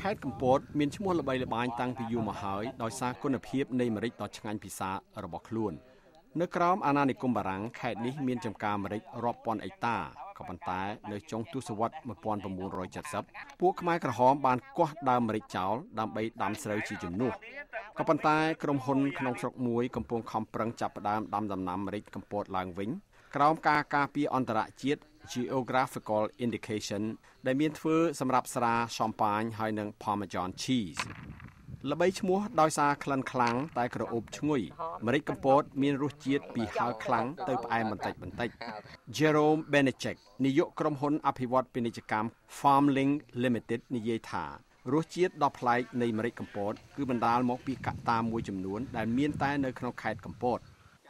ខេត្តកំពតមានឈ្មោះល្បីល្បាញតាំងពីយូរមកហើយដោយសារគុណភាពនៃម្រេចដ៏ឆ្ងាញ់ពិសារបស់ខ្លួននៅក្រោមអាណានិគមបារាំងខេត្តនេះមានចំការម្រេចរាប់ពាន់អេកតាក៏ប៉ុន្តែនៅចុងទសវត្សរ៍1970ពួកខ្មែរក្រហមបានគាស់ដើមម្រេចចោលដើម្បីដាំស្រូវជាជំនួសក៏ប៉ុន្តែក្រុមហ៊ុនក្នុងស្រុកមួយកំពុងខំប្រឹងចាប់ផ្ដើមដាំដំណាំម្រេចកំពតឡើងវិញក្រោមការការពារអន្តរជាតិ Geographical Indication ដែលមានធ្វើសម្រាប់ស្រា Champagne ហើយនិង Parmesan Cheese ល្បីឈ្មោះដោយសារក្លិនខ្លាំងតែក្រអូបឈ្ងុយម្រេចកំពតមានរសជាតិពីហើរខ្លាំងទៅផ្អែមបន្តិចបន្តិច Jerome Benechek នាយកក្រុមហ៊ុនអភិវឌ្ឍពាណិជ្ជកម្ម Farmlink Limited និយាយថារសជាតិដ៏ប្លែកនៃម្រេចកំពតគឺបណ្ដាលមកពីកត្តាមួយចំនួនដែលមានតែនៅក្នុងខេត្តកំពត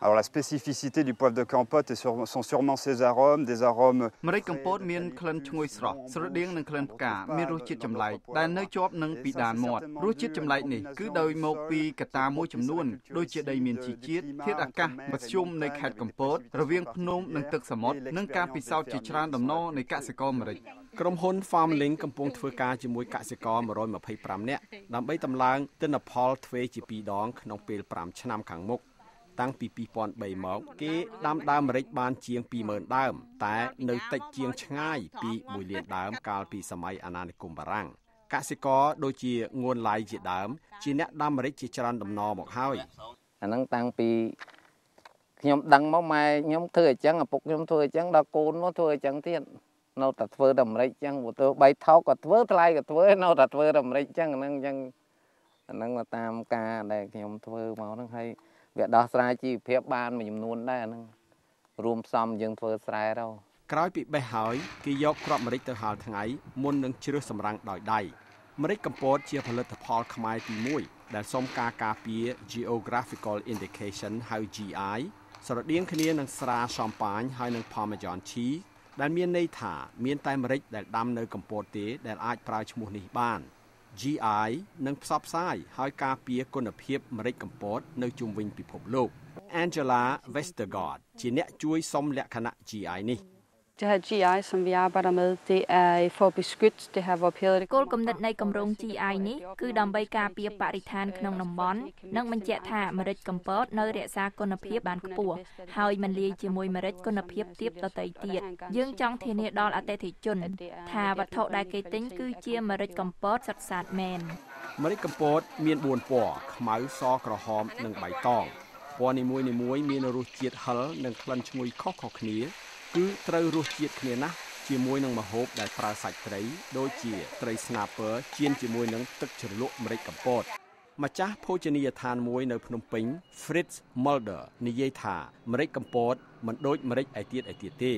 Alors la spécificité du poivre de Kampot sont sûrement ses arômes, des arômes ម្រេចកំពតមានក្លិនឈ្ងុយស្រស់ស្រដៀងនឹងក្លិនផ្កាមានរសជាតិចម្លែកដែលនៅជាប់នឹងពីដានមាត់រសជាតិចម្លែកនេះគឺដោយមកពីកត្តាមួយចំនួនដូចជាដីមានជីជាតិធាតុអាកាសមធ្យមនៃខេត្តកំពតរវាងភ្នំនិងទឹកសមុទ្រនិងការពិសោធន៍ជាច្រើនតំណនៃកសិករម្រេចក្រុមហ៊ុន Farmlink កំពុងធ្វើការជាមួយកសិករ125នាក់ដើម្បីតម្លើងទិន្នផលទ្វេជា2ដងក្នុងពេល5ឆ្នាំខាងមុខតាំងពី2003មកគេដាំដើមម្រេចបានជាង 20,000 ដើមតែនៅតិចជាងឆ្ងាយពី1លានដើមកាលពីសម័យអាណានិគមបារាំងកសិករដូចជាងួនឡៃជាដើមជាអ្នកដាំម្រេចជាច្រើនដំណមកហើយអាហ្នឹងតាំងពីខ្ញុំដឹងមកម៉ែខ្ញុំធ្វើអញ្ចឹងឪពុកខ្ញុំធ្វើអញ្ចឹងដល់កូនមកធ្វើអញ្ចឹងទៀតនៅតែធ្វើតែម្រេចអញ្ចឹងព្រោះទៅបីថោកក៏ធ្វើថ្លៃក៏ធ្វើនៅតែធ្វើតែម្រេចអញ្ចឹងហ្នឹងអញ្ចឹងអាហ្នឹងមកតាមការដែលខ្ញុំធ្វើមកហ្នឹងហើយវាដោះស្រាយជីវភាពបានមួយចំនួនដែរហ្នឹងរួមផ្សំយើងធ្វើស្រែទៅក្រោយពីបេះហើយគេយកគ្រាប់ម្រេចទៅហាលថ្ងៃមុននឹងជ្រើសសម្រាំងដោយដៃម្រេចកំពតជាផលិតផលខ្មែរទី1ដែលសុំការការពារ Geographical Indication ហៅ GI ស្រដៀងគ្នានឹងស្រា Champagne ហើយនិង Parmesan Cheese ដែលមានន័យថាមានតែម្រេចដែលដាំនៅកំពតទេដែលអាចប្រើឈ្មោះនេះបាន GI នឹងផ្សព្វផ្សាយហើយការពារគុណភាពម្រេចកំពតនៅជុំវិញពិភពលោក Angela Vestergaard ជាអ្នកជួយសុំលក្ខណៈ GI នេះ Det her GI som vi arbejder med det er for at beskytte det her hvor គោលគំនិតនៃគម្រោង GI នេះគឺដើម្បីការពារបរិស្ថានក្នុងតំបន់និងបញ្ជាក់ថាម្រេចកំពតនៅរក្សាគុណភាពបានខ្ពស់ហើយមិនលាយជាមួយម្រេចគុណភាពទាបដទៃទៀតយើងចង់ធានាដល់អតិថិជនថាវត្ថុដែលគេទិញគឺជាម្រេចកំពតសុទ្ធសាធមែនម្រេចកំពតមាន4ពណ៌ខ្មៅសក្រហមនិងបៃតងពណ៌នីមួយៗមានរសជាតិហឹរនិងក្លិនឈ្ងុយខុសៗគ្នាគឺត្រូវរសជាតិគ្នាណាស់ជាមួយនឹងម្ហូបដែលប្រើសាច់ត្រីដូចជាត្រីស្នាពើចៀនជាមួយនឹងទឹកជ្រលក់ម្រេចកំពតម្ចាស់ភោជនីយដ្ឋានមួយនៅភ្នំពេញ Fritz Mulder និយាយថាម្រេចកំពតមិនដូចម្រេចឯទៀតទេ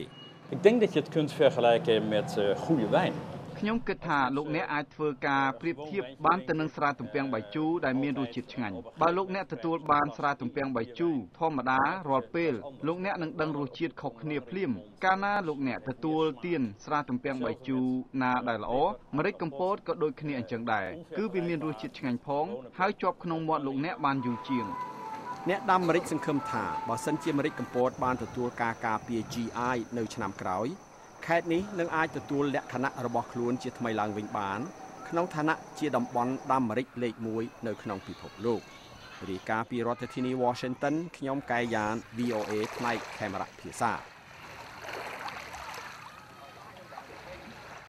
Ik denk dat je het kunt vergelijken met goede wijn ខ្ញុំគិតថាលោកអ្នកអាចធ្វើការប្រៀបធៀបបានទៅនឹងស្រាទំពាំងបាយជូរដែលមានរសជាតិឆ្ងាញ់បើលោកអ្នកទទួលបានស្រាទំពាំងបាយជូរធម្មតារាល់ពេលលោកអ្នកនឹងដឹងរសជាតិខុសគ្នាភ្លាមកាលណាលោកអ្នកទទួលទានស្រាទំពាំងបាយជូរណាដែលល្អម្រេចកំពតក៏ដូចគ្នាអញ្ចឹងដែរគឺវាមានរសជាតិឆ្ងាញ់ផងហើយជាប់ក្នុងមាត់លោកអ្នកបានយូរជាងអ្នកដាំម្រេចសង្ឃឹមថាបើសិនជាម្រេចកំពតបានទទួលការការពារ GI នៅឆ្នាំក្រោយខេត្តនេះនឹងអាចទទួលលក្ខណៈរបស់ខ្លួនជាថ្មីឡើងវិញបានក្នុងឋានៈជាតំបន់ដាំម្រេចលេខ1នៅក្នុងពិភពលោករាយការណ៍ពីរដ្ឋធានី Washington ខ្ញុំកែយ៉ាន VOA ផ្នែកខេមរៈភាសា